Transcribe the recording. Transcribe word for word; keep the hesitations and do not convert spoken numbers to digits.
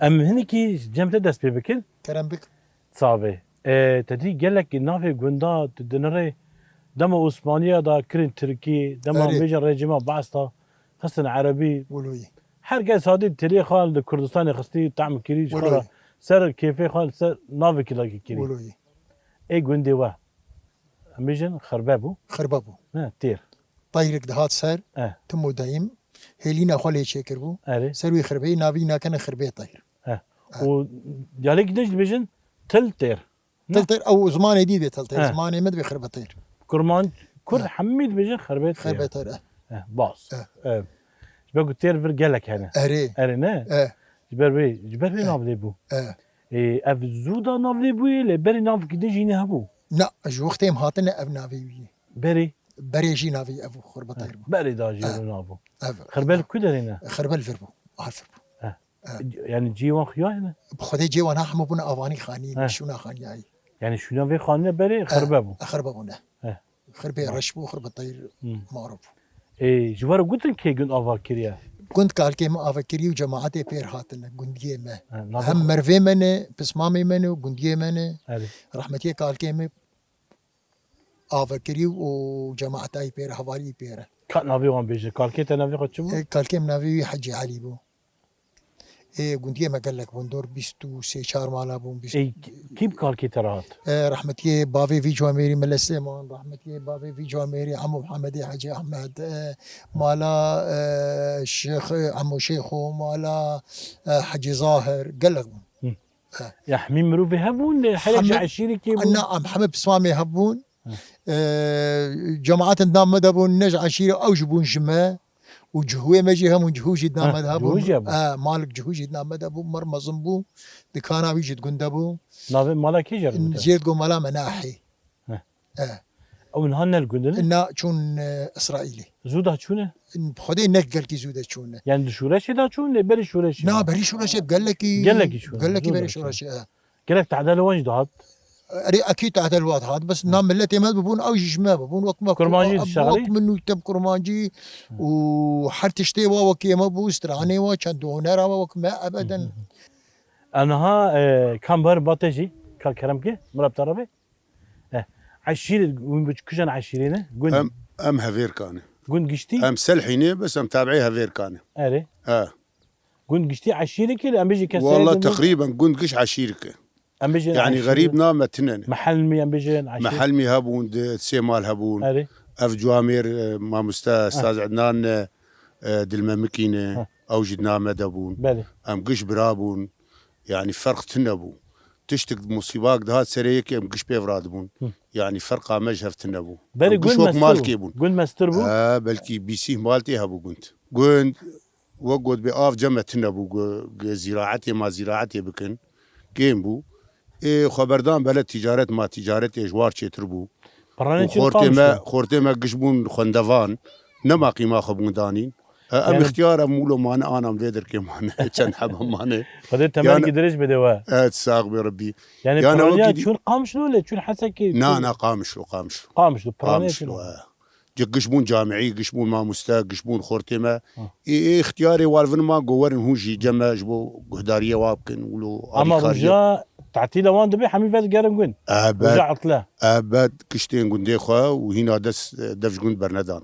Em hinekî cem te dest pê bikin. Kerem bik. Savê. E, te dî gelek navê gunda tu dinirê. Dema Osmaniya da kirin Tirkî, dema Erê. Bêje rejîma Baas da, xistin Erebî. Wilo yî. Her kes hatî tirê xwe li Kurdistanê xistî, tam kirî, ji xwe Wilo re yî. Ser kêfê xwe, ser navekî lagî kirî. Wilo yî. Ê gundê we. Em bêjin xirbe bû. Xirbe bû. Ne, têr. Teyrik dihat ser, Eh. tim û dayim, hêlîna xwe lê çêkiribû. Erê. Ser wî xirbeyî navî nakene xirbê teyr. Eh. Eh. Û diyalekî din jî dibêjin til têr. Ne? Til têr, ew zimanê dî dê til têr. Eh. Zimanê me dibê xirbe teyr. Kurmanc, Kurd Eh. hemî dibêjin xirbe têr. Xirbe teyr, eh. Eh, bas. Eh. Eh. Ji ber ku têr vir gelek hene. Erê. Erê ne? Eh. Ji ber vê, ji ber vê Eh. nav lê bû. Eh. Ê, ev zû da nav lê bûyê, lê berê navkî din jî ne hebû. Na, ji wextê em hatine ev navê wî ye. Berê? Berê jî navê ev xirbe teyr bû. Berê da jî Eh. ev nav bû. Ev. Xirbe li ku derê ne? Xirbe li vir bû. Alfir bû. Eh. Eh. Yani cihê wan xuya ne? Bi xwedê cihê wan ha hemû bûne avanî xanî, Eh. şûna xaniyayî. Yani şûna vê xanî ne berê Eh. xirbe bû. Eh, xirbe bûne. Eh. Xirbê reş bû, xirbe teyr Hmm. maro bû. Ê, ji we re gotin kê gund ava kiriye? Gund kalkê me ava kiriye û cemaetê pêr hatine, gundiyê me. Ha, navê Hem xwe- mervê me ne, pismamê me ne û gundiyê me ne. Erê. Rehmetiyê kalkê me ava kiriye û cemaetayî pêre, hevaliyî pêre. Ka navê wan bêje, kalkê te navê xwe çi bû? Ê, kalkê min navê wî Hecî Elî bû. Ê, gundiyê me gelek bûn, dor bîst û sê çar mala bûn, bîst Ê, kî bi kalkê te re hat? Ê, rehmetiyê bavê vî camêrî Mele Sêman, rehmetiyê bavê vî camêrî Emo Mihemedê Hecî Ehmed, ê, mala, ê, Şêx, ê, Emo Şêxo, mala, ê, Hecî Zahir, gelek bûn. Hı. Ê. Ya hemî mirovê hebûn, lê herek ji Hemî eşîrekê bûn? Na, em hemî pismamê hebûn. Hı. Ê, cemaetên nav me de bûn, ne ji eşîrê ew jî bûn ji me. Û cihûyê me jî hebûn, cihû jî di nav me de hebûn. Heh, cihû jî hebûn. Eh, malik cihû jî di nav me de bû, mir mezin bû, dikana wî jî di gund de bû. Navê mala kê jê re digotin? Jê re digot mala Menahê. Heh. Eh. Ew niha ne li gund in? Na, çûn, eh, Îsraîlê. Zû da çûne? Bi Xwedê ne gelkî zû de çûne. Yani di şûreşê de çûn, lê berî şûreşê? Na, berî şûreşê gelekî, Gelekî çûne, gelekî zû berî de çûne. Şûreşê, eh. Gelek tehdê li wan jî dihat? Erê, ekîd tehdê li wan dihat, bes na miletê me bibûn, ew jî ji me bibûn, wek me ku-, Kurmancî wek dişaxilî? Min û te bi kurmancî û her tiştê wa wekî me bû, stranê wa, çend hunera wa wek me, ebeden. Hı hı. Em niha, e, kam ber bate jî, ka kerem ke, min re bi te re be. E, eşîrê, hûn bi kîjan eşîrê ne? Gund. Em, em Hevêrkan e. Gund giştî? Em Selhî ne, bes em tabiê Hevêrkan e. Erê. He. Gund giştî eşîrek e, em bêjin kesayê Walla din. Teqrîben gund giş eşîrek e. Em bêjin Yani eşîrek. Xerîb na me tine ne. Mehelmî em bêjin eşîrek. Mehelmî hebûn, di sê mal hebûn. Erê. Ev cuamêr, e, mamoste Heh. Staz Ednan, e, e, Dilmemikî ne. Heh. Ew jî di na me de bûn. Belê. Em giş bira bûn. Yani ferq tune bû. Tiştik musîbak dihat serê yekê em giş pêv radibûn. Hı. Yani ferqa me ji hev tune bû. Berê Em giş gund wek mestir malkê bû. bûn. Gund mestir bû? E, belkî bîsîh mal tê hebû gund. Gund Wek got bê av cem me tune bû, gu-, gu-, zîraetê ma zîraetê bikin, kêm bû. Ê xweberdan bele tîcaret ma tîcaretê ji war çêtir bû. Piranê Û çi xortê qamş me, bû? Xortê me giş bûn xwendevan, nema qîma xwe bûn danîn. E, em Yani ixtiyar em wilo mane anam vê derkê mane, çend hebe mane. Xwedê temelkî Yani dirêj bide we. Evet, sax be Rebî. Yani Yani piraniya wekî dî- çûn Qamişlo lê çûn Hesekê Na, çûn na, Qamişlo, Qamişlo. Qamişlo, piranê Qamişlo, çûn. e. Cik giş bûn camîî, giş bûn mamoste, giş bûn xortê me. Ha. Ê, ê, ixtiyarê walvin ma go werin hûn jî cem me ji bo guhdariyê wa bikin, wilo Ama alîkariyê. roja tatîla wan dibe hemî vedigerin gund. Ebed, Roja etle. ebed kiştên gundê xwe û hîna dest, dev ji gund bernedan.